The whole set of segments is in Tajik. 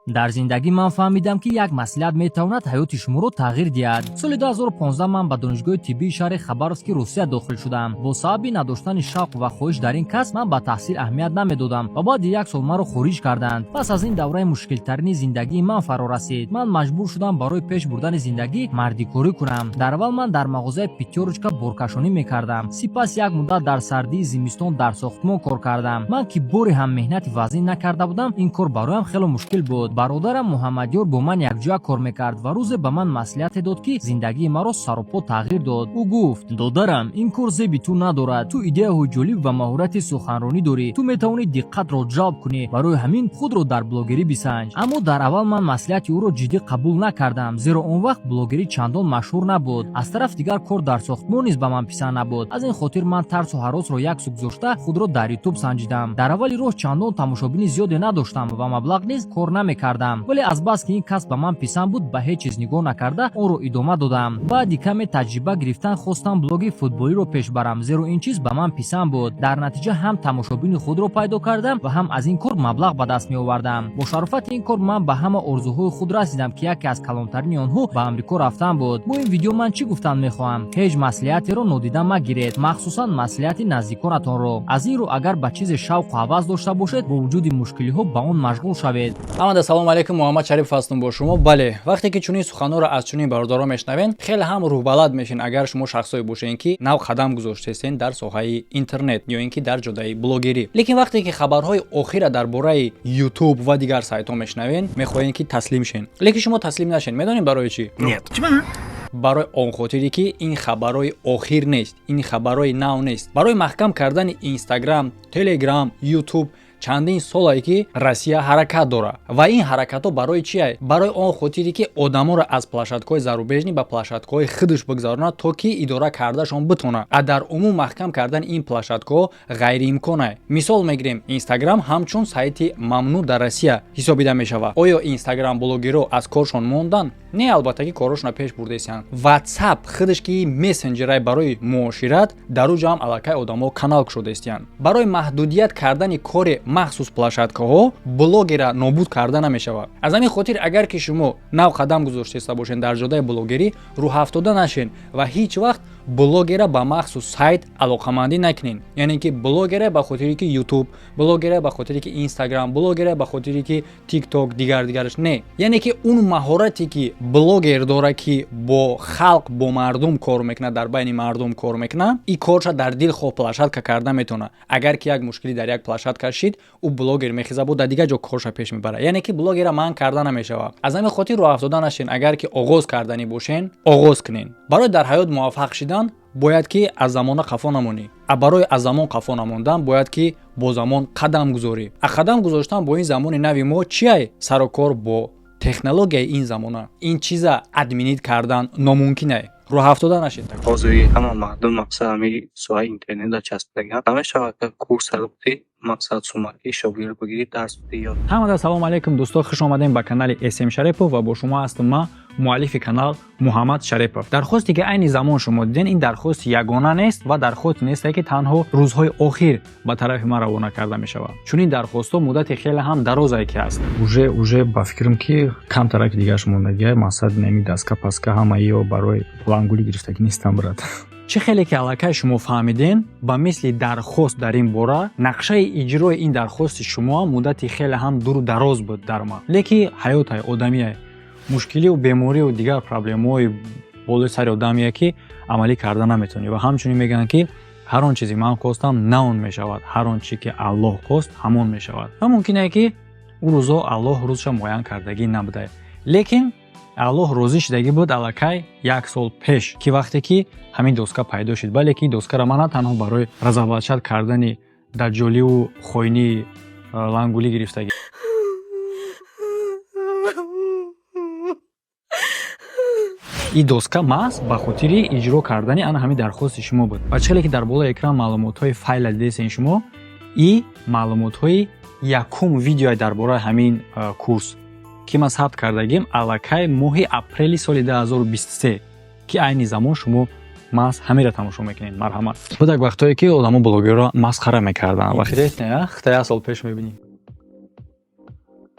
Дар зиндагӣ ман фаҳмидам, ки як маслиҳат метавонад ҳаёти шуморо тағйир диҳад. Соли 2015 ман ба донишгоҳи тиббии шаҳри Хабаровски Русия дохил шудам. Бо сабаби надоштани шавқ ва хоҳиш дар ин касб, ман ба таҳсил аҳамият намедодам ва баъди як сол маро хориҷ карданд. Пас аз ин давраи мушкилтарини зиндагии ман фаро расид. Ман маҷбур шудам барои пеш бурдани зиндагӣ мардикорӣ кунам. Дар аввал ман дар мағозаи «Пятёрочка» боркашонӣ мекардам, сипас як муддат дар сардии зимистон дар сохтмон кор кардам. Ман ки боре ҳам меҳнати вазнин накарда будам, ин кор бароям хело мушкил буд. Бародарам Муҳаммадёр бо ман якҷоя кор мекард ва рӯзе ба ман маслиҳате дод, ки зиндагии маро саропо тағйир дод. Ӯ гуфт: «Додарам, ин кор зеби ту надорад. Ту идеяҳои ҷолиб ва маҳорати суханронӣ дорӣ. Ту метавонӣ диққатро ҷалб кунӣ. Барои ҳамин худро дар блогерӣ бисанҷ». Аммо дар аввал ман маслиҳати ӯро ҷиддӣ қабул накардам, зеро он вақт блогерӣ чандон машҳур набуд. Аз тараф дигар, кор дар сохтмон низ ба ман писанд набуд. Аз ин хотир ман тарсу ҳаросро як су гузошта, худро дар Ютуб санҷидам. Дар аввали роҳ чандон тамошобини зиёде надоштам ва маблағ низ кор намекардам, вале азбаски ин касб ба ман писанд буд, ба ҳеҷ чиз нигоҳ накарда, онро идома додам. Баъди каме таҷриба гирифтан хостам блоги футболиро пеш барам, зеро ин чиз ба ман писанд буд. Дар натиҷа ҳам тамошобини худро пайдо кардам ва ҳам аз ин кор маблағ ба даст меовардам. Бо шарофати ин кор ман ба ҳама орзуҳои худ расидам, ки яке аз калонтарини онҳо ба Амрико рафтан буд. Бо ин видео ман чӣ гуфтан мехоҳам? Ҳеҷ маслиҳатеро нодида магиред, махсусан маслиҳати наздиконатонро. Аз ин рӯ, агар ба чизе шавқу ҳавас дошта бошед, бо вуҷуди мушкилиҳо ба он машғул шавед. Ҳамада салому алайкум, Муҳаммад Шарипов ҳастам бо шумо. Бале, вақте ки чунин суханҳоро аз чунин бародарон мешунавем, хеле ҳам рӯҳбаланд мешин, агар шумо шахсое бошед, ки нав қадам гузоштаистен дар соҳаи интернет ё ин ки дар ҷодаи блогерӣ. Лекин вақте ки хабарҳои охира дар бораи Ютуб ва дигар сайтҳо мешунавен, мехоҳем ки таслим шен. Лекин шумо таслим нашен. Медонем барои чӣ? Нет. Барои он хотире ки ин хабарҳои охир нест, ин хабарҳои нав нест. Барои маҳкам кардани Инстаграм, Телеграм, Ютуб чандин солае ки Россия ҳаракат дорад. Ва ин ҳаракатҳо барои чие? Барои он хотире ки одаморо аз площадкаҳои зарубежный ба площадкаҳои худаш бигзаронад, то ки идора кардашон битонад. А дар умум маҳкам кардани ин площадкаҳо ғайриимконае. Мисол мегирем: Инстаграм ҳамчун сайти мамнӯъ дар Россия ҳисобида мешавад. Оё Инстаграм блогерҳо аз коршон монданд? Не, албатта ки корҳошонро пеш бурдаистанд. Ватсап худаш ки мессенҷерай барои муошират, дар уҷо ҳам аллакай одамо канал кушодаистиянд. Барои маҳдудият кардани кори махсус площадкаҳо блогера нобуд карда намешавад. Аз ҳамин хотир, агар ки шумо нав қадам гузоштаиста бошед дар ҷодаи блогерӣ, рӯҳафтода нашен ва ҳеҷ вақт блогера ба махсус сайт алоқамандӣ накунед. Яъне ки блогера ба хотире ки Ютуб, блогера ба хотире ки Инстаграм, блогера ба хотире ки Тикток, дигар дигараш не. Яъне ки он маҳорате ки блогер дорад, ки бо халқ, бо мардум кор мекунад, дар байни мардум кор мекунад, и корша дар дилхоҳ площадка карда метавонад. Агар ки як мушкилӣ дар як площадка шид, ӯ блогер мехеза, бо дар дигар ҷо корша пеш мебарад. Яъне ки блогера манъ карда намешавад. Аз ҳамин хотир рӯҳафтода нашен. Агар ки оғоз карданӣ бошен, оғоз кунен. Барои дар ҳаёт муваффақ шидан бояд ки аз замона қафо намонӣ, а барои аз замон қафо намондан бояд ки бо замон қадам гузорӣ. А қадам гузоштан бо ин замони нави мо чиай? Сару кор бо технологияи ин замона. Ин чиза отменить кардан номумкинае. Рӯҳафтода нашед. Ҳозири ҳама мардум мақсад ҳамин соҳаи интернетда часпидаган. Намешавад курс будӣ, мақсад сумакӣ шогирд бигирӣ, дарс бидӣ ё Ҳамада салому алайкум, дӯсто, хуш омадем ба канали СМ Шарипов ва бо шумо ҳастам ман, муаллифи канал Муҳаммад Шарипов. Дархосте ки айни замон шумо диден, ин дархост ягона нест ва дархосте несте, ки танҳо рӯзҳои охир ба тарафи ман равона карда мешавад. Чунин дархостҳо муддати хеле ҳам дарозае ки ҳаст. Уже ба фикрам, ки камтараки дигараш мондагия. Мақсад, нами даска паска ҳамаиё барои лангулӣ гирифтагӣ нестам, брат. Чӣ хеле ки аллакай шумо фаҳмиден, ба мисли дархост дар ин бора, нақшаи иҷрои ин дархости шумо муддати хеле ҳам дуру дароз буд дар ман. Лекин ҳаётай одамие, мушкилию беморию дигар проблемаҳои болои сари одамие, ки амалӣ карда наметавонӣ. Ва ҳамчунин мегӯянд, ки ҳар он чизе ман хостам, на он мешавад, ҳар он чи ки Аллоҳ хост, ҳамон мешавад. Ва мумкине, ки ӯ рӯзо Аллоҳ рӯзша муайян кардагӣ набуда, лекин Аллоҳ розӣ шудагӣ буд аллакай як сол пеш, ки вақте ки ҳамин доска пайдо шуд. Бале ки доскара ман на танҳо барои разоблачать кардани даҷҷоливу хойнии лангулӣ гирифтагӣ. Ин доска маҳз ба хотири иҷро кардани ана ҳамин дархости шумо буд. Ва чӣ хеле ки дар болои экран маълумотҳои файла дидесен шумо, и маълумотҳои якум видеои дар бораи ҳамин курс, ки ман сабт кардагим аллакай моҳи апрели соли 2023, ки айни замон шумо маҳз ҳамеро тамошо мекунед. Марҳамат. Будак вақтҳое ки одамо блогерро масхара мекарданд. Вақте хта як сол пеш мебинӣ.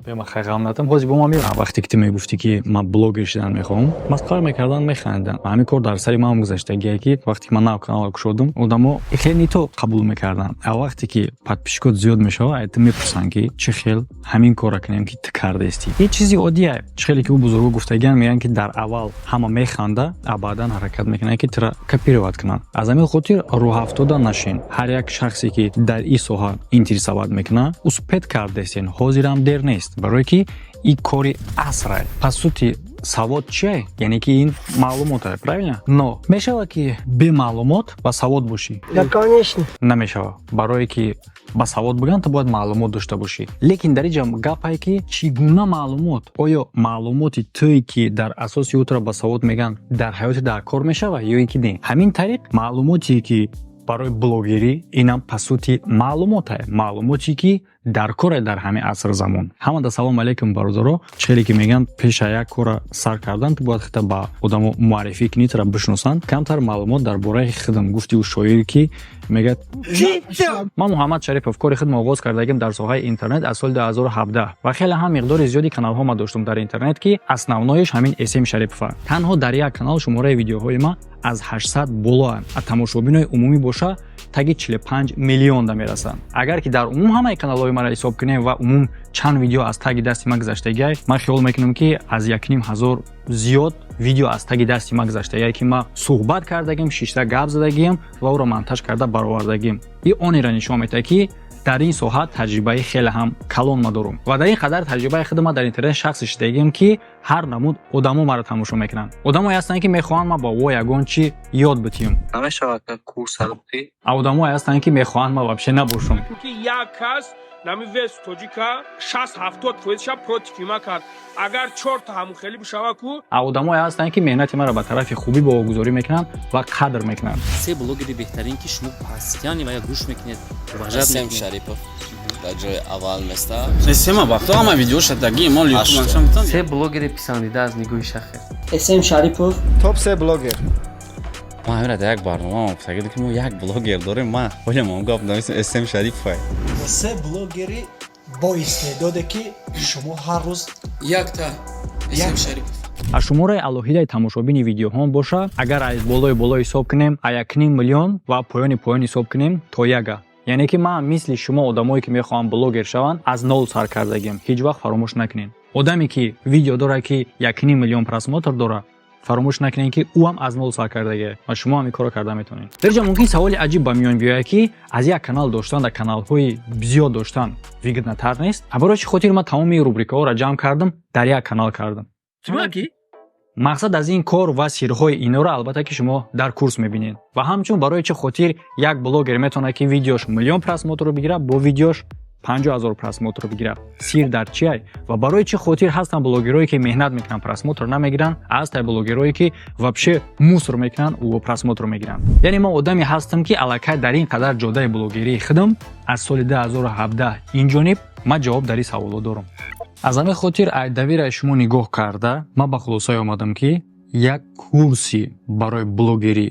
Бема, хай, ғам натам, ҳозир бо ман меам. Вақте ки ту мегуфтӣ, ки ман блогер шудан мехоҳам, масхара мекардан, механдиданд. Ҳамин кор дар сари манам гузаштагие, ки вақте ки ман нав каналро кушодам, одамо хеле не то қабул мекарданд. А вақте ки подписчикот зиёд мешавад, ту мепурсанд, ки чӣ хел ҳамин корро кунем, ки ту кардаистӣ. Ин чизи оддие. Чӣ хеле ки ӯ бузурго гуфтагиан, мегӯянд, ки дар аввал ҳама механда, а баъдан ҳаракат мекунанд, ки тура копировать кунанд. Аз ҳамин хотир рӯҳафтода нашин. Ҳар як шахсе, ки дар ин соҳа интересовать мекунад, успеть кардестен, ҳозирам дер нест, барое ки ин кори асрае. По сути, савод чие? Яъне ки ин маълумотае, правильно? Но мешавад, ки бемаълумот ба савод бошӣ? Да, конечно. Намешавад. Барое ки ба савод будан, ту бояд маълумот дошта бошӣ. Лекин дар инҷа гапае, ки чӣ гуна маълумот? Оё маълумоти туе, ки дар асоси ӯ туро ба савод мегӯянд, дар ҳаёти дар кор мешавад ё ин ки не? Ҳамин тариқ маълумоте, ки барои блогерӣ, инам по сути маълумотае, маълумоте, ки дар коре дар ҳамин аср замон. Ҳамада салом алейкум, бародаро. Чӣ хеле ки мегӯянд, пеша як кора сар кардан, ту бояд хита ба одамо муаррифӣ кунӣ, тура бишносанд. Камтар маълумот дар бораи худам. Гуфти ӯ шоир, ки мегӯяд: «Ман Муҳаммад Шарипов, кори худро оғоз кардагим дар соҳаи интернет аз соли 2017 ва хеле ҳам миқдори зиёди каналҳо ма доштум дар интернет, ки основноиш ҳамин СМ Шарипова. Танҳо дар як канал шумораи видеоҳои ма аз 800 болоанд, а тамошобинои умумӣ боша, таги 45 миллионда мерасанд. Агар ки дар умум ҳамаи каналҳои маро ҳисоб кунем ва умум чанд видео аз таги дасти ман гузаштагиай, ман хиёл мекунам, ки аз 1500 зиёд видео аз таги дасти ман гузаштагиай, ки ман суҳбат кардагим, шишта гап задагием ва ӯро монтаж карда баровардагим. Ин онеро нишон медиҳад, ки дар ин соҳа таҷрибаи хеле ҳам калон ма дорум ва дар ин қадар таҷрибаи худ ма дар интернет шахсе шидагием, ки ҳар намуд одамо маро тамошо мекунанд. Одамое ҳастанд, ки мехоҳанд ма ба во ягон чӣ ёд битиҳам. Намешавад, курс ки А одамое ҳастанд, ки мехоҳанд ма вообще набошам. Ки як кас нами вес тоҷика 60-70 фоизша против ма кард, агар чорта ҳамухелӣ бишава ку. А одамое ҳастанд, ки меҳнати маро ба тарафи хубӣ бовогузорӣ мекунанд ва қадр мекунанд. Се блогери беҳтарин, ки шумо постоянно ва я гӯш мекунед, уважать Сем мекунед? Шарипов дар ҷои аввал места. Сема вақто ҳама видеоша даги мо Ашто. ютуб. Се блогери писандида аз нигоҳи шахе? СМ Шарипов. Топ се блогер. Ман ҳамира дар як барнома гуфтагиду, ки мо як блогер дорем. Ман ҳолям ам гап нависем, СМ Шарипов. Се блогери боистеъдоде, ки шумо ҳар рӯз? Якта СМ Шарипов. Аз шумораи алоҳидаи тамошобини видеоҳон боша, агар аз болои боло ҳисоб кунем, а 1,5 миллион ва поёни поён ҳисоб кунем, то яга. Яъне ки ман мисли шумо, одамое ки мехоҳанд блогер шаванд, аз нол сар кардагим. Ҳеҷ вақт фаромӯш накунед, одаме ки видео дорад, ки 1,5 миллион просмотр дорад, фаромӯш накунед, ки ӯ ҳам аз нол сар кардагия ва шумо ҳам ин корро карда метавонед. Дар ҷа мумкин саволи аҷиб ба миён биёяд, ки аз як канал доштан дар каналҳои зиёд доштан выгоднотар нест? А барои чӣ хотир ман тамоми рубрикаҳоро ҷамъ кардам, дар як канал кардам? Мақсад аз ин кор ва сирҳои инора, албатта, ки шумо дар курс мебинед. Ва ҳамчун барои чӣ хотир як блогер метавонад, ки видеош миллион просмотрро бигирад, бо видеош 50 000 просмотрро бигирад, сир дар чиай? Ва барои чӣ хотир ҳастанд блогерое, ки меҳнат мекунанд, просмотр намегиранд, ҳастай блогерое, ки вообще мусор мекунанд, ӯ просмотр мегиранд? Яъне ман одаме ҳастам, ки аллакай дар ин қадар ҷодаи блогерии худам аз соли 2017 инҷониб ман ҷавоб дар ин саволҳо дорам. Аз ҳамин хотир айдавираи шумо нигоҳ карда, ман ба хулосае омадам, ки як курси барои блогерӣ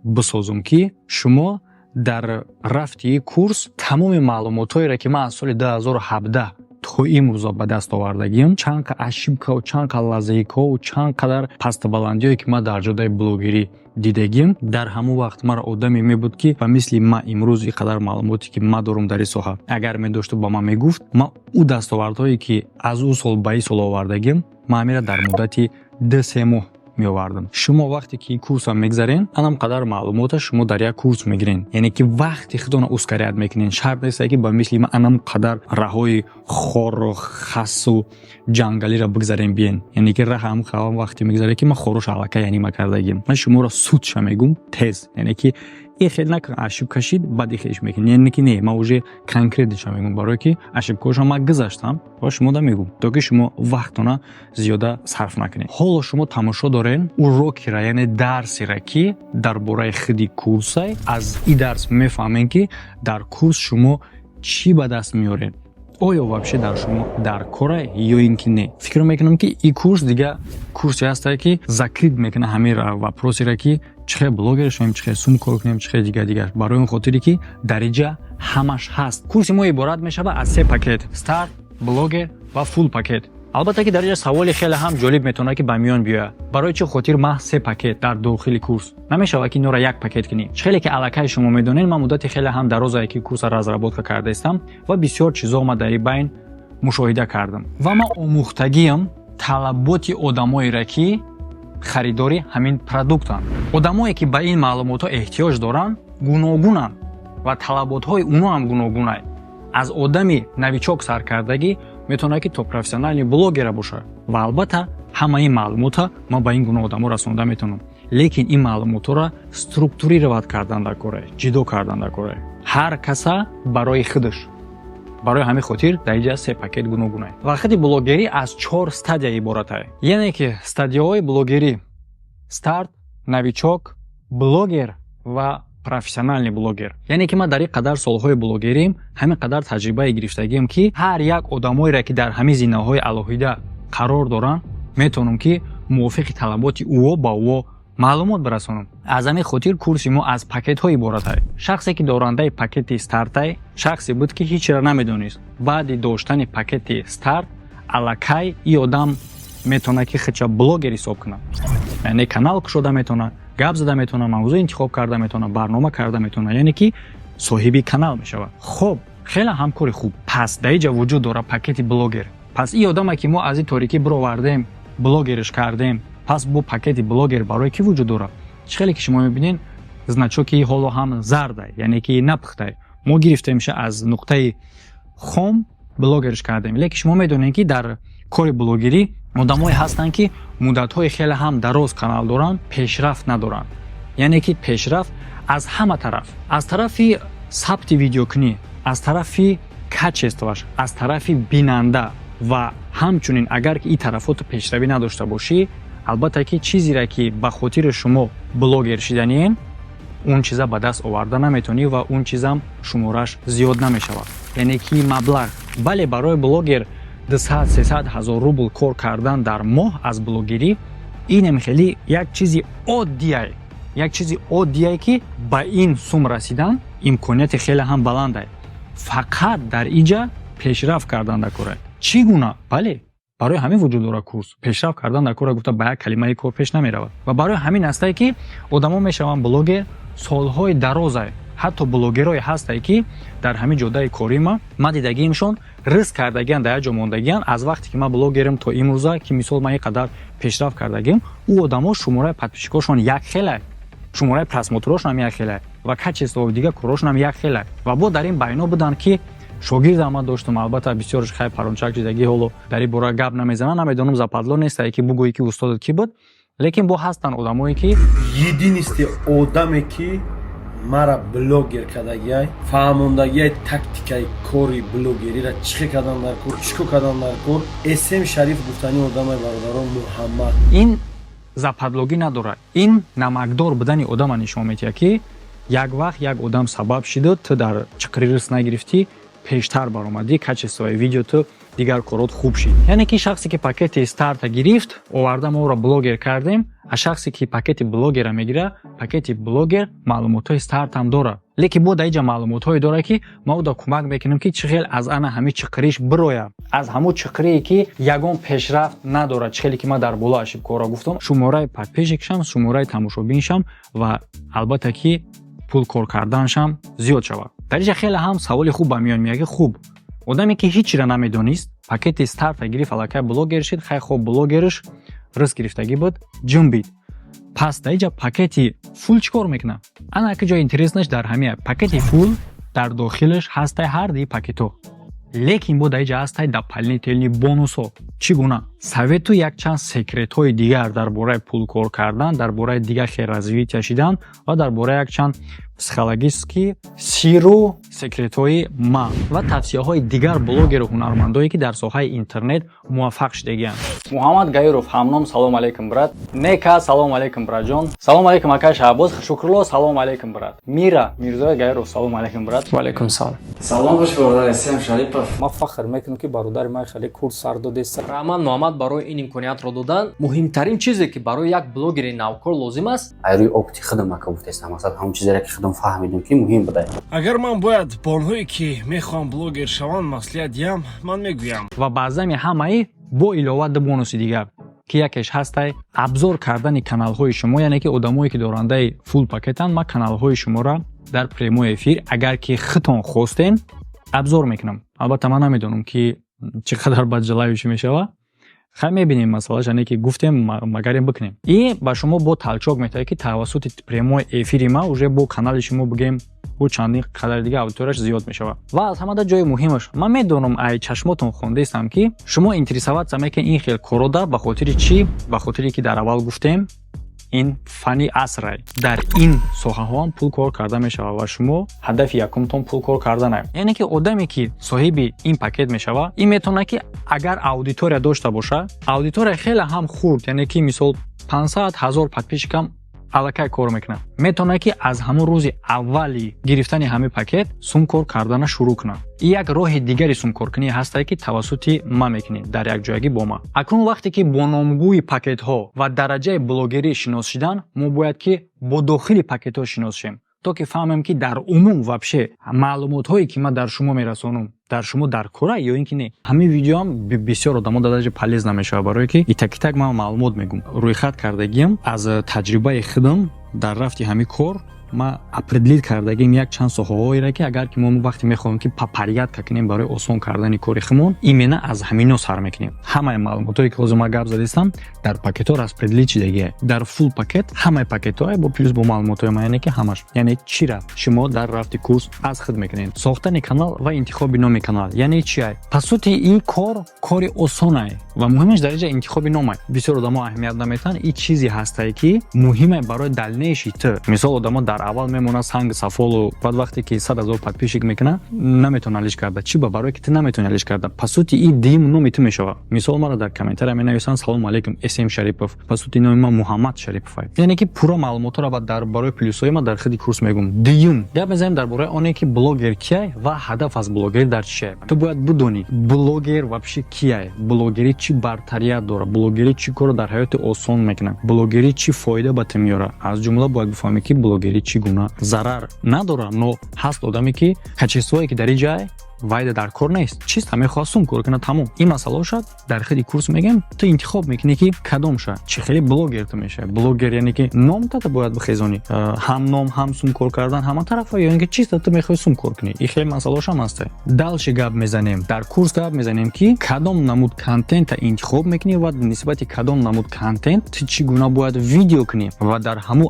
бисозум, ки шумо дар рафти курс тамоми маълумотҳоеро, ки ман аз соли 2017 то имрӯза ба даст овардагиам, чанд қа ошибкау, чанд қа лазейкау, чанд қадар пастабаландиҳое, ки ман дар ҷодаи блогерӣ дидагим. Дар ҳамон вақт маро одаме мебуд, ки ба мисли ман имрӯз ин қадар маълумоте, ки ман дорум дар ин соҳа, агар медошту, ба ман мегуфт, ман ӯ дастовардҳое, ки аз ӯ сол ба ин сол овардагим, ман ҳамира дар муддати 2-3 моҳ меовардам. Шумо вақте ки курсам мегзарен, анам қадар маълумота шумо дар як курс мегирен, яъне ки вақти худона ускорять мекунен. Шарт нест, ки ба мисли ман анам қадар раҳои хору хасу ҷангалиро бигзарен биен. Яъне ки раҳ ҳам вақте мегзаре, ки ман хорош аллакай яъне кардагим. Ман шуморо судша мегум тез, яъне ки и хел накун, ошибка шид, баъд ихеш мекунӣ. Яъне ки не, ман уже конкретныйша мегум, барое ки ошибкаҳоша ман гузаштам ва шумо да мегум, то ки шумо вақтона зиёда сарф накунед. Ҳоло шумо тамошо дорен урокира, яъне дарсера, ки дар бораи худи курсай. Аз и дарс мефаҳмем, ки дар курс шумо чӣ ба даст меоред, оё вообще дар шумо дар кора ё ин ки не. Фикр мекунам, ки и курс дига курсе ҳастае, ки закрыть мекунад ҳамин вопросеро, ки чӣ хел блогер шавем, чӣ хел сум кор кунем, чӣ хел дигар дигар, барои он хотире ки дар инҷа ҳамаш ҳаст. Курси мо иборат мешавад аз се пакет: старт, блогер ва Ва full пакет. Албатта, ки дар инҷа саволи хеле ҳам ҷолиб метавонад, ки ба миён биёяд: барои чӣ хотир маҳз се пакет дар дохили курс? Намешавад, ки инора як пакет кунӣ? Чӣ хеле ки аллакай шумо медонед, ман муддати хеле ҳам дарозае, ки курса разработка кардаистам ва бисёр чизо ма дар ин байн мушоҳида кардам ва ман омӯхтагиам талаботи одамоеро, ки харидори ҳамин продуктанд. Одамое, ки ба ин маълумотҳо эҳтиёҷ доранд, гуногунанд ва талаботҳои уно ҳам гуногунанд. Аз одами новичок саркардагӣ метавонад, ки то профессиональный блогера бошад. Ва албатта, ҳамаи маълумота ман ба ин гуна одамо расонда метавонам, лекин ин маълумотҳоро структурировать кардан дар кора, ҷидо кардан дар кора, ҳар каса барои худаш. Барои ҳамин хотир дар инҷа се пакет гуногунае. Ва худи блогерӣ аз чор стадия иборатае, яъне ки стадияҳои блогерӣ: старт, новичок, блогер ва профессиональный блогер. Яъне ки ман дар ин қадар солҳои блогерим ҳамин қадар таҷрибаи гирифтагиам, ки ҳар як одамоере, ки дар ҳамин зинаҳои алоҳида қарор доранд, метавонам, ки мувофиқи талаботи ӯо ба ӯо маълумот бирасонам. Аз ҳамин хотир курси мо аз пакетҳо иборатай. Шахсе, ки дорандаи пакети стартай, шахсе буд, ки ҳечра намедонист. Баъди доштани пакети старт аллакай и одам метавонад, ки худша блогер ҳисоб кунад, яъне канал кушода метавонад, гап зада метавонад, мавзӯъ интихоб карда метавонад, барнома карда метавонад, яъне ки соҳиби канал мешавад. Хоб, хеле ҳам кори хуб. Пас дар инҷа вуҷуд дорад пакети блогер. Пас ин одаме, ки мо аз ин торикӣ бировардем, блогерш кардем, пас бо пакети блогер барои кӣ вуҷуд дорад? Чӣ хеле ки шумо мебинед, значоки ҳоло ҳам зардай, яъне ки напухтай. Мо гирифтемша, аз нуқтаи хом блогерш кардем. Лекин шумо медонед, ки дар кори блогерӣ одамое ҳастанд, ки муддатҳои хеле ҳам дароз канал доранд, пешрафт надоранд. Яъне ки пешрафт аз ҳама тараф: аз тарафи сабти видеокунӣ, аз тарафи качествоаш, аз тарафи бинанда. Ва ҳамчунин, агар ки ин тарафоту пешравӣ надошта бошӣ, албатта, ки чизере, ки ба хотири шумо блогер шиданиен, он чиза ба даст оварда наметавонӣ ва он чизам шумораш зиёд намешавад, яъне ки маблағ. Бале, барои блогер 200, 300 ҳазор рубл кор кардан дар моҳ аз блогерӣ инем хеле як чизи оддияй, як чизи оддияй, ки ба ин сум расидан имконияти хеле ҳам баландай. Фақат дар иҷа пешрафт кардан дар кора. Чӣ гуна? Бале, барои ҳамин вуҷуд дорад курс. Пешрафт кардан дар кора гуфта, ба як калимаи кор пеш намеравад. Ва барои ҳамин астае, ки одамо мешаванд блогер солҳои дарозае. Ҳатто блогерое ҳастае, ки дар ҳамин ҷодаи корӣ ма дидагиимшон, риск кардагиан, дар як ҷо мондагиан. Аз вақте ки ман блогерам то имрӯза, ки мисол ман ин қадар пешрафт кардагиам, ӯ одамо шумораи подписчикошон як хеле, шумораи просмотрошон як хеле ва качество дигар корошон ҳам як хеле. Ва бо дар ин байно буданд, ки шогирдам ман доштам. Албатта, бисёрш хай парончак чизагӣ, ҳоло дар ин бора гап намезанам, намедонам, западло нестае, ки бугӯӣ, ки устодат кӣ буд. Лекин бо ҳастанд одамое, ки Единственный одаме, ки мара блогер кардагиай, фаҳмондагиай тактикаи кори блогериро, чӣ хел кардан дар кор, чӣ кор кардан дар кор, Эсем Шариф гуфтани одамай, бародарон, Муҳаммад. Ин западлогӣ надорад, ин намакдор будани одама нишон медиҳад, ки як вақт як одам сабаб шиду ту дар чиқри риск нагирифтӣ, пештар баромадӣ, качествои видео ту, дигар корот хуб шид. Яъне ки шахсе, ки пакети старта гирифт, оварда мо ӯро блогер кардем. А шахсе, ки пакети блогера мегирад, пакети блогер маълумотҳои стартам дорад, лекин бо дар инҷа маълумотҳое дорад, ки ма ӯда кӯмак мекунем, ки чӣ хел аз ана ҳамин чиқириш бирояд, аз ҳамун чиқирие, ки ягон пешрафт надорад. Чӣ хеле ки ман дар боло ошибкаҳоро гуфтам: шумораи подписчикшам, шумораи тамошобиншам ва албатта, ки пул кор карданшам зиёд шавад. Дар инҷа хеле ҳам саволи хуб ба миён меояд, ки хуб, одаме, ки ҳечира намедонист, пакети старта гирифт, аллакай блогер шид. Хай хоб, блогерш риск гирифтагӣ буд, ҷунбид. Пас дар инҷа пакети full чӣ кор мекунад? Ана ки ҷои интереснаш дар ҳамия: пакети full дар дохилаш ҳастай ҳар ди пакетҳо, лекин бо дар инҷа ҳастай дополнительный бонусҳо. Чӣ гуна? Совету якчанд секретҳои дигар дар бораи пул кор кардан, дар бораи дигар хел развития шидан ва дар бораи якчанд психологический сиру секретҳои ман ва тавсияҳои дигар блогеру ҳунармандое, ки дар соҳаи интернет муваффақ шудагианд. Муҳаммад Гаиров ҳамном, салом алейкум, брат. Нека, салом алейкум, братҷон. Салом алейкум, акай Шаҳбоз. Шукрулло, салом алейкум, брат. Мира Мирзоя Гаиров, салом алейкум, брат. Ваалейкум салом. Салом бош, бародар Эсем Шарипов. Ман фахр мекунам, ки бародари ман хеле курс сар додест. Раҳмат, Муҳаммад, барои ин имкониятро додан. Муҳимтарин чизе, ки барои як блогери навкор лозим аст Айрӯи опыти худам ака гуфтестам, масалан, ҳамон чизере, ки худам Дидум, фаҳмидум, ки муҳим буда. Агар ман бояд ба онҳое, ки мехоҳанд блогер шаванд, маслиҳат диҳам, ман мегӯям: Ва баъзами ҳамаи бо илова ду бонуси дигар, ки якеш ҳастай обзор кардани каналҳои шумо, яъне ки одамое, ки дорандаи full пакетанд, ман каналҳои шуморо дар прямой эфир, агар ки худтон хостен, обзор мекунам. Албатта, ман намедонам, ки чӣ қадар баджалающӣ мешавад. Хай, мебинем масъалаш, яъне ки гуфтем, магарем бикунем. И ба шумо бо толчок метавад, ки тавассути прямой эфири ма уже бо канали шумо, бигем, бо чандин қадари дига аудиторияш зиёд мешавад. Ва аз ҳамада ҷои муҳимаш, ман медонам, ай чашмотон хондаистам, ки шумо интересоваться мекунед ин хел корода. Ба хотири чӣ? Ба хотире ки дар аввал гуфтем, ин фани асрай, дар ин соҳаҳоам пул кор карда мешавад ва шумо ҳадафи якумтон пул кор карданай. Яъне ки одаме, ки соҳиби ин пакет мешавад, ин метавонад, ки агар аудитория дошта боша, аудитория хеле ҳам хурд, яъне ки мисол 500 ҳазор подписчикам аллакай кор мекунад, метавонад, ки аз ҳамон рӯзи аввали гирифтани ҳамин пакет сум кор кардана шурӯъ кунад. И як роҳи дигари сумкоркунӣ ҳастае, ки тавассути ма мекунед дар якҷоягӣ бо ма. Акнун вақте ки бо номгӯи пакетҳо ва дараҷаи блогерӣ шинос шидан, мо бояд ки бо дохили пакетҳо шинос шем, то ки фаҳмем, ки дар умум вообще маълумотҳое, ки ман дар шумо мерасонам, дар шумо дар кора ё ин ки не. Ҳамин видеоам бисёр одамо даже полезно мешавад, барое ки итак-итак ман маълумот мегӯм, рӯйхат кардагиам аз таҷрибаи худам дар рафти ҳамин кор. Ма определить кардагим як чанд соҳаҳоеро, ки агар ки мо вақте мехоҳем, ки по порядка кунем барои осон кардани кори худмон, именно аз ҳамино сар мекунем. Ҳамаи маълумотҳое, ки ҳозир ма гап задистам, дар пакетҳо распределить шидагия. Дар full пакет ҳамаи пакетҳое бо плюс бо маълумотҳои ма, яъне ки ҳамаш. Яъне чира шумо дар рафти курс аз худ мекунед? Сохтани канал ва интихоби номи канал, яъне чиай? По сути, ин кор кори осонае ва муҳимаш дар инҷа интихоби номай. Бисёр одамо аҳамият наметиҳанд. Ин чизе ҳастае, ки муҳиме барои дальнейший ту. Мисол, одамо дар аввал мемонад санги сафолу, баъд вақте ки 100 000 подписчик мекунад, наметавона алиш карда. Чӣ ба? Барое ки ту наметавони алиш карда. По сути, ин дуюм номи ту мешавад. Мисол, мара дар комментария менависанд: «Салому алейкум, См Шарипов». По сути, номи ман Муҳаммад Шарипов. Яъне ки пурра маълумотҳоро ба дар барои плюсҳои ма дар худи курс мегӯм. Дуюм, гап мезанем дар бораи оне, ки блогер кияй ва ҳадаф аз блогерӣ дар чия. Ту бояд бидонӣ, блогер вообще кияй, блогерӣ чӣ бартарият дорад, блогерӣ чӣ корро дар ҳаёти осон мекунад, блогерӣ чӣ фоида ба ту меорад. Аз ҷумла бояд бифаҳмӣ, ки блогерӣ чӣ гуна зарар надорад, но ҳаст одаме, ки качествое, ки дар ин ҷай вайда дар кор нест, чиста мехоҳад сум кор кунад, тамом. Ин масъалаошад дар худи курс мегӯем. Ту интихоб мекунӣ, ки кадомша, чӣ хеле блогер ту мешавӣ. Блогер, яъне ки номтата бояд бихезонӣ, ҳам ном, ҳам сум кор кардан, ҳама тарафа, ё ин ки чиста ту мехоҳӣ сум кор кунӣ. Ин хеле масъалаошам ҳаста. Дальше гап мезанем, дар курс гап мезанем, ки кадом намуд контента интихоб мекунӣ ва нисбати кадом намуд контент ту чӣ гуна бояд видео кунӣ ва дар ҳамун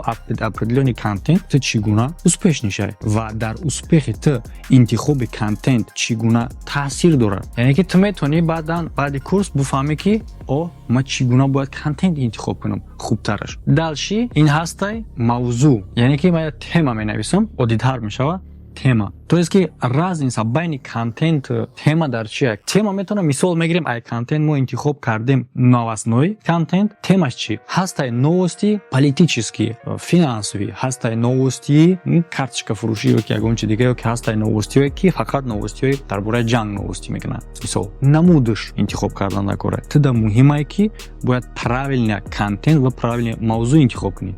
определённый контент ту чӣ гуна успешный шавӣ ва дар успехи ту интихоби контент чӣ гуна таъсир дорад. Яъне ки ту метавонӣ баъдан, баъди курс, бифаҳмӣ, ки о ман чӣ гуна бояд контент интихоб кунам хубтараш. Дальше ин ҳастай мавзӯъ, яъне ки ман як тема менависам, оддитар мешавад тема. То есть ки разница байни контент, тема дар чия? Тема метавонам, мисол мегирем, ай контент мо интихоб кардем новостной контент. Темаш чӣ ҳастай? Новости политические, финансовый ҳастай, новости карточка фурӯшӣ ё ки ягон чи дига, ё ки ҳастай новостиҳое, ки фақат новостиҳои дар бораи ҷанг новостӣ мекунанд. Мисол, намудаш интихоб кардан накора. Туда муҳимае, ки бояд правильно контент ва правильно мавзӯъ интихоб кунӣ.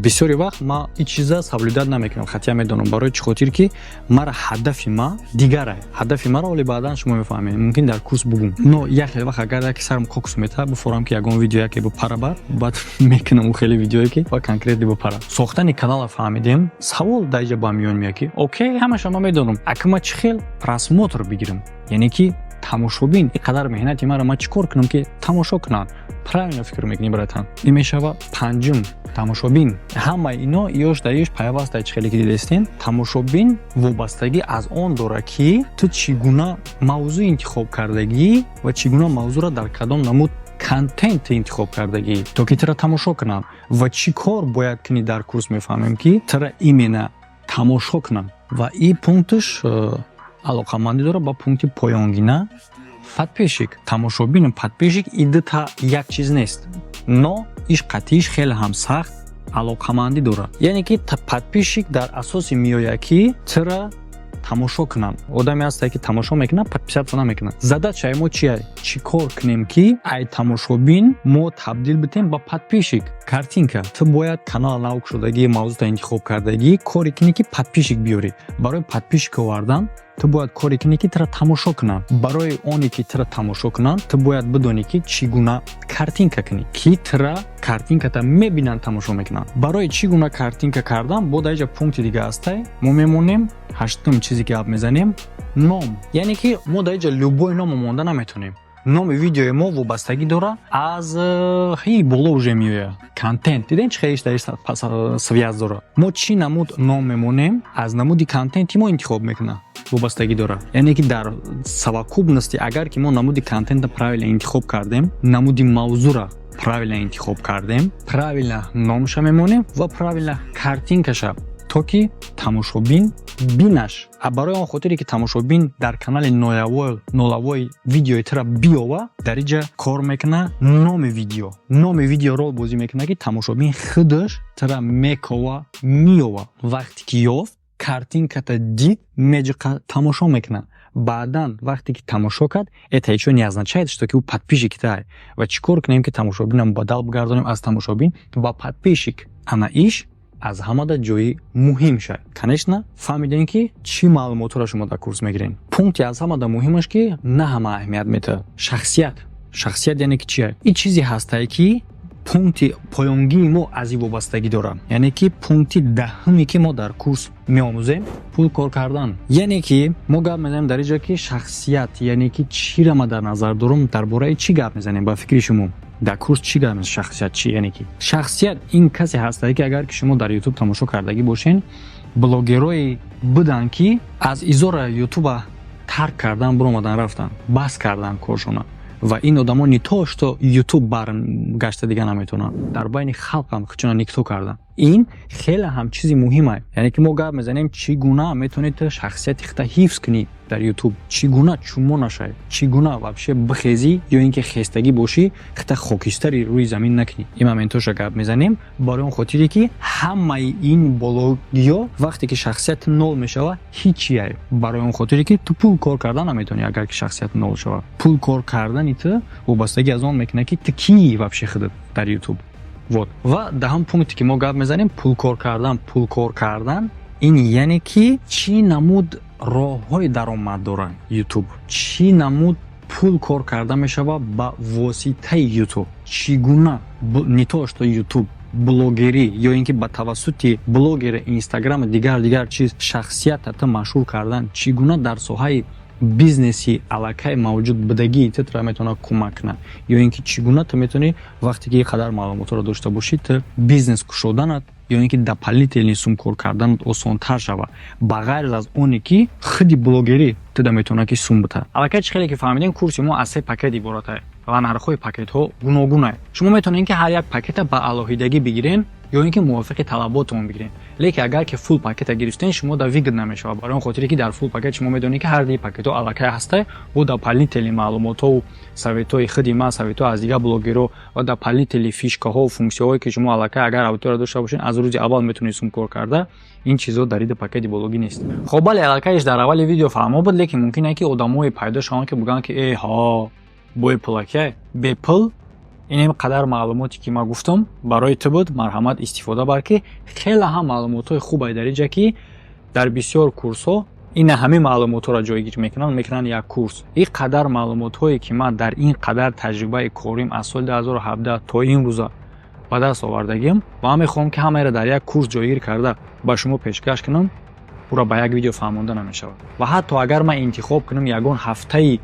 Бисёри вақт ман ин чиза соблюдать намекунам, хотя медонам барои чӣ хотир, ки мара ҳадафи ма дигарай. Ҳадафи маро оли баъдан шумо мефаҳмед, мумкин дар курс бугум. Но як хеле вақт агар яке сарам кокс мета, бифорам, ки ягон видео яке бипара, бар баъд мекунам ӯ хеле видеое, ки ва конкретно бипара. Сохтани канала фаҳмидем. Савол дар иҷа ба миён меяд, ки окей, ҳамаша ман медонам, ака ман чӣ хел просмотр бигирам, яъне ки тамошобин, ин қадар меҳнати маро ман чӣ кор кунам, ки тамошо кунанд? Правильно фикр мекунӣ, братан. Ин мешава панҷум, тамошобин. Ҳамаи ино ёш дар ёш пайваста. Чӣ хеле ки дидестем, тамошобин вобастагӣ аз он дорад, ки ту чӣ гуна мавзӯъ интихоб кардагӣ ва чӣ гуна мавзӯъро дар кадом намуд контент интихоб кардагӣ, то ки тура тамошо кунанд ва чӣ кор бояд кунӣ. Дар курс мефаҳмем, ки тура именно тамошо кунанд. Ва ин пунктш алоқамандӣ дорад ба пункти поёнгина, подписчик. Тамошобину подписчик и дута як чиз нест, но иш қатъиш хеле ҳам сахт алоқамандӣ дорад. Яъне ки подписчик дар асоси меояд, ки тура Тамошо кунанд. Одаме ҳасте, ки тамошо мекунад, подписаться намекунад. Задачаи мо чия? Чӣ кор кунем, ки ай тамошобин мо табдил битем ба подписчик? Картинка. Ту бояд канал нав кушодагӣ, мавзӯъта интихоб кардагӣ, коре кунӣ, ки подписчик биёрӣ. Барои подписчик овардан ту бояд коре кунӣ, ки тура тамошо кунанд. Барои оне ки тура тамошо кунанд, ту бояд бидонӣ, ки чӣ гуна картинка кунӣ, ки тура картинката мебинанд, тамошо мекунанд. Барои чӣ гуна картинка кардан, бо дар иҷа пункти дига ҳастай, мо мемонем. Ҳаштум чизе ки гап мезанем, ном. Яъне ки мо дар иҷа любой номо монда наметонем. Номи видеои мо вобастагӣ дора аз ҳи боло уже меояд контент. Дидем, чӣ хеле дар связь дора. Мо чӣ намуд ном мемонем, аз намуди контенти мо интихоб мекунад, вобастагӣ дорад. Яъне ки дар совокупности, агар ки мо намуди контента правильно интихоб кардем, намуди мавзӯъра правильно интихоб кардем, правильно номша мемонем ва правильно картинкаша, то ки тамошобин бинаш. А барои он хотире ки тамошобин дар канали нолавои видеои тура биёва, дар иҷа кор мекуна номи видео. Номи видео рол бозӣ мекунад, ки тамошобин худаш тура мекова, меёва. Вақте ки ёфт, картинката дид, меҷиқа, тамошо мекунад. Баъдан вақте ки тамошо кард, это ещё не означает, что ки ӯ подписчик тай. Ва чӣ кор кунем, ки тамошобинам бадал бигардонем аз тамошобин ба подписчик? Ана иш аз ҳамада ҷои муҳим шад. Конечно, фаҳмидем, ки чӣ маълумотҳоро шумо дар курс мегирем. Пункти аз ҳамада муҳимаш, ки на ҳама аҳамият метаҳад, шахсият. Шахсият яъне ки чия? Ин чизе ҳастае, ки пункти поёнгии мо аз ин вобастагӣ дорад, яъне ки пункти даҳуме, ки мо дар курс меомӯзем, пул кор кардан. Яъне ки мо гап мезанем дар ин ҷо, ки шахсият яъне ки чиро ма дар назар дорам, дар бораи чӣ гап мезанем? Ба фикри шумо, дар курс чӣ гап? Шахсият чӣ? Яъне ки шахсият ин касе ҳастае, ки агар ки шумо дар Ютуб тамошо кардагӣ бошен, блогерое буданд, ки аз изора Ютуба тарк кардан, биромадан, рафтан, бас кардан коршона. Ва ин одамо не то что Ютуб баргашта дига наметавонанд, дар байни халқам чуна никто кардан. Ин хеле ҳам чизи муҳима. Яъне ки мо гап мезанем, чӣ гуна метавонед ту шахсияти худта ҳифз кунӣ дар Ютуб, чӣ гуна чумо нашавӣ, чӣ гуна вообще бихезӣ ё ин ки хестагӣ бошӣ, худта хокистари рӯи замин накунӣ. Ин моментоша гап мезанем, барои он хотире ки ҳамаи ин бологиё, вақте ки шахсияти нол мешава, ҳичия. Барои он хотире ки ту пул кор кардан наметавонӣ. Агар ки шахсият нол шава, пул кор кардани ту вобастагӣ аз он мекунад, ки ту кии вообще худат дар Ютуб. Вот. Ва даҳум пункте, ки мо гап мезанем, пул кор кардан. Пул кор кардан ин яъне ки чӣ намуд роҳҳои даромад дорад Ютуб, чӣ намуд пул кор карда мешавад ба воситаи Ютуб, чӣ гуна не то что Ютуб, блогерӣ ё ин ки ба тавассути блогери Инстаграму дигар дигар чиз шахсията ту машҳур кардан, чӣ гуна дар соҳаи бизнеси аллакай мавҷуд будагии ту тура метавонад кӯмак кунад, ё ин ки чӣ гуна ту метавонӣ, вақте ки ин қадар маълумотҳоро дошта бошӣ, ту бизнес кушоданат ё ин ки дополнительный сум кор карданат осонтар шавад, ба ғайр аз оне ки худи блогерӣ туда метавонад ки сум битад. Аллакай чӣ хеле ки фаҳмидем, курси мо аз се пакет иборат аст ва нархҳои пакетҳо гуногунанд. Шумо метавонед, ки ҳар як пакета ба алоҳидагӣ бигирен ё ин ки мувофиқи талаботон бигирен. Лекин агар ки фулл пакета гирифтен, шумо да выгодно мешавад, барои он хотире ки дар фулл пакет шумо медонед, ки ҳар дуи пакетҳо аллакай ҳастай, бо дополнительный маълумотҳову советҳои худи ман, советҳо аз дигар блогерҳо ва дополнительный фишкаҳову функсияҳое, ки шумо аллакай агар аудитория дошта бошед, аз рӯзи аввал метавонед сум кор карда. Ин чизҳо дар иди пакети бологӣ нест. Хоб, бале, аллакайш дар аввали видео фаҳмо буд, лекин мумкин е, ки одамое пайдо шаванд, ки бигӯянд, ки э ҳо, бои пулакай бепул. Ин қадар маълумоте, ки ман гуфтам, барои ту буд. Марҳамат, истифода бар, ки хеле ҳам маълумотҳои хубе дар инҷа, ки дар бисёр курсҳо ина ҳамин маълумотҳоро ҷойгир мекунанд як курс. Ин қадар маълумотҳое, ки ман дар ин қадар таҷрибаи корим аз соли 2017 то имрӯза ба даст овардагим ва ман мехоҳам, ки ҳамаеро дар як курс ҷойгир карда ба шумо пешкаш кунам, ӯро ба як видео фаҳмонда намешавад. Ва ҳатто агар ман интихоб кунам, ягон ҳафтаи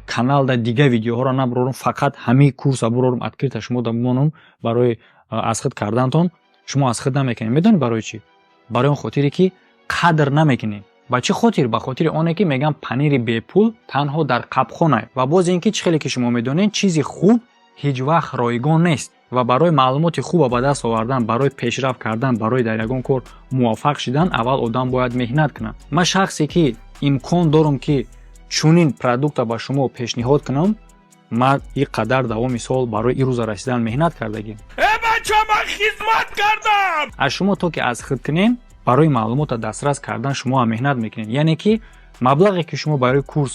каналда дига видеоҳоро набурорам, фақат ҳамин курса бурорам, открыто шумо да бимонам барои аз худ кардантон, шумо аз худ намекунед. Медонед барои чӣ? Барои он хотире ки қадр намекунед. Ба чӣ хотир? Ба хотири оне ки мегӯям, панири бепул танҳо дар қабхона. Ва боз ин ки чӣ хеле ки шумо медонед, чизи хуб ҳеҷ вақт ройгон нест. Ва барои маълумоти хуба ба даст овардан, барои пешрафт кардан, барои дар ягон кор муваффақ шидан, аввал одам бояд меҳнат кунад. Ман шахсе, ки имкон дорам, ки чунин продукта ба шумо пешниҳод кунам, ман ин қадар давоми сол барои ин рӯза расидан меҳнат кардагим. Э бача, ман хизмат кардам. Аз шумо то ки аз худ кунем. Барои маълумота дастрас кардан шумо ҳам меҳнат мекунед, яъне ки маблағе, ки шумо барои курс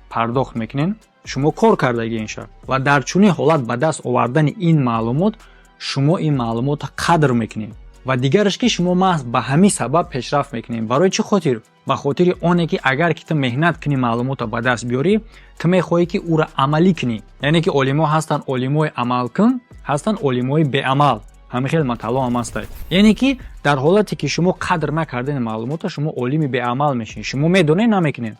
пардохт мекунед, шумо кор кардагиен шарт. Ва дар чунин ҳолат ба даст овардани ин маълумот, шумо ин маълумота қадр мекунед. Ва дигараш, ки шумо маҳз ба ҳамин сабаб пешрафт мекунед. Барои чӣ хотир? Ба хотири оне ки агар ки ту меҳнат кунӣ, маълумота ба даст биёрӣ, ту мехоҳӣ, ки ӯра амалӣ кунӣ. Яъне ки олимо ҳастанд олимои амалкун, ҳастанд олимои беамал. Ҳамин хел матало ҳам ҳастад. Яъне ки дар ҳолате ки шумо қадр накардени маълумота, шумо олими беамал мешавед, шумо медонед, намекунед.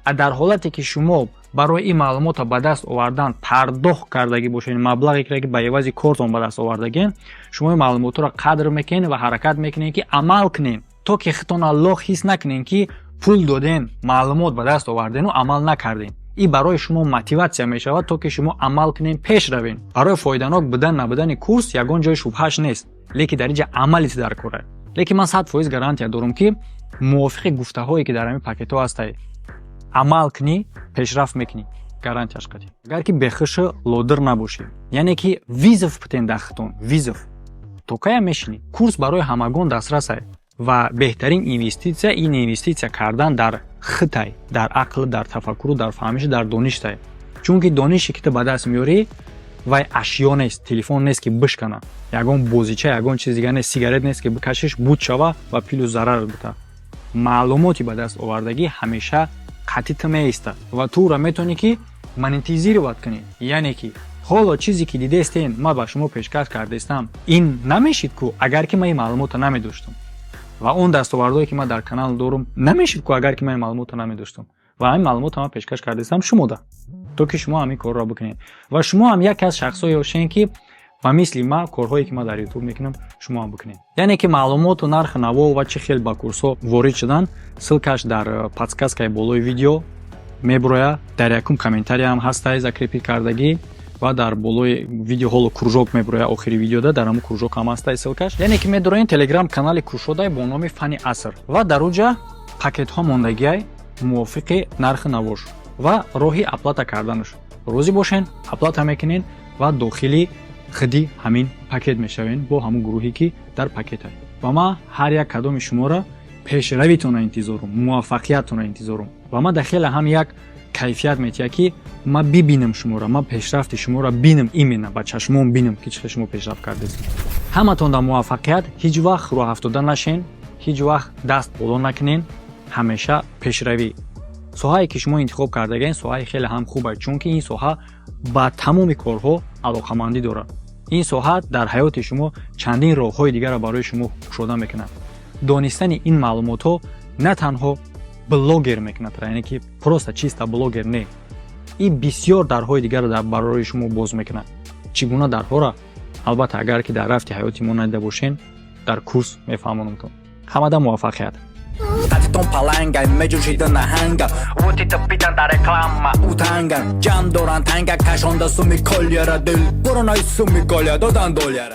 А дар ҳолате ки шумо барои ин маълумота ба даст овардан пардохт кардагӣ бошед, маблағе ки ба ивази кортон ба даст овардагин, шумо ин маълумотро қадр мекунед ва ҳаракат мекунед, ки амал кунед, то ки худтона лох ҳис накунед, ки пул доден, маълумот ба даст овардену амал накардем. Ин барои шумо мотиватсия мешавад, то ки шумо амал кунед, пеш равед. Барои фоиданок будан набудани курс ягон ҷои шубҳаш нест, лекин дар инҷа амалит дар кора. Лекин ман 100% гарантия дорам, ки мувофиқи гуфтаҳое, ки дар ҳамин пакетҳо ҳастай, амал кунӣ, пешрафт мекунӣ, гарантияш қатъӣ, агар ки бехушу лодир набошӣ. Яъне ки вызов битен дар худтон, вызов. То кая мешинӣ? Курс барои ҳамагон дастрасай ва беҳтарин инвеститсия ин инвеститсия кардан дар худтай, дар ақл, дар тафаккуру дар фаҳмишу дар доништай. Чунки донише, ки ту ба даст меорӣ, вай ашё нест, телефон нест, ки бишкана, ягон бозича, ягон чиз дигар нест, сигарет нест, ки бикашиш, буд шава ва пилу зарар бита. Маълумоти ба даст овардагӣ ҳамеша қатъи ту меистад ва ту ӯра метавонӣ, ки монетизировать кунӣ. Яъне ки ҳоло чизе, ки дидестен, ман ба шумо пешкаш кардестам, ин намешид ку, агар ки ман ин маълумотро намедоштам. Ва он дастовардое, ки ман дар канал дорум, намешид ку, агар ки ман ин маълумотро намедоштам. Ва ҳамин маълумотро ман пешкаш кардестам шумода, то ки шумо ҳамин корро бикунед ва шумо ҳам яке аз шахсҳое бошед, ки ба мисли ман корҳое, ки ман дар Ютуб мекунам, шумо ҳам бикунед. Яъне ки маълумоту нархи наво ва чӣ хел ба курсҳо ворид шудан, ссылкаш дар подсказкаи болои видео мебурояд, дар якум комментария ҳам ҳастай закрепить кардагӣ ва дар болои видео ҳоло кружок мебурояд охири видеода, дар ҳамун кружок ҳам ҳастай ссылкаш. Яъне ки медороен, телеграм канали кушодай бо номи «Фани аср» ва дар уҷа пакетҳо мондагиай мувофиқи нархи навош ва роҳи оплата карданаш. Розӣ бошен, оплата мекунед ва дохили худи ҳамин пакет мешавед бо ҳамун гурӯҳе, ки дар пакетай. Ва ман ҳар як кадоми шуморо пешравитона интизорум, муваффақиятона интизорум. Ва ман дар хеле ҳам як кайфият метиҳад, ки ман бибинам шуморо, ман пешрафти шуморо бинам, именно ба чашмон бинам, ки чӣ хел шумо пешрафт кардед. Ҳаматон дар муваффақият. Ҳеҷ вақт роҳафтода нашен, ҳеҷ вақт даст боло накунен, ҳамеша пешравӣ. Соҳае, ки шумо интихоб кардагаен, соҳаи хеле ҳам хуб аст, чунки ин соҳа ба тамоми корҳо алоқамандӣ дорад. Ин соҳа дар ҳаёти шумо чандин роҳҳои дигарро барои шумо кушода мекунад. Донистани ин маълумотҳо на танҳо блогер мекунад, яъне ки просто чисто блогер не, ин бисёр дарҳои дигарро барои шумо боз мекунад. Чӣ гуна дарҳоро, албатта, агар ки дар рафти ҳаёти мо надида бошен, дар курс мефаҳмонамтон. Ҳамада муваффақият. Қатитон паланга меҷӯшида наҳанга, вотита питан дар реклама утанга, ҷамъ доран танга, кашонда суми колияра, дил буронай суми голия додан доляра.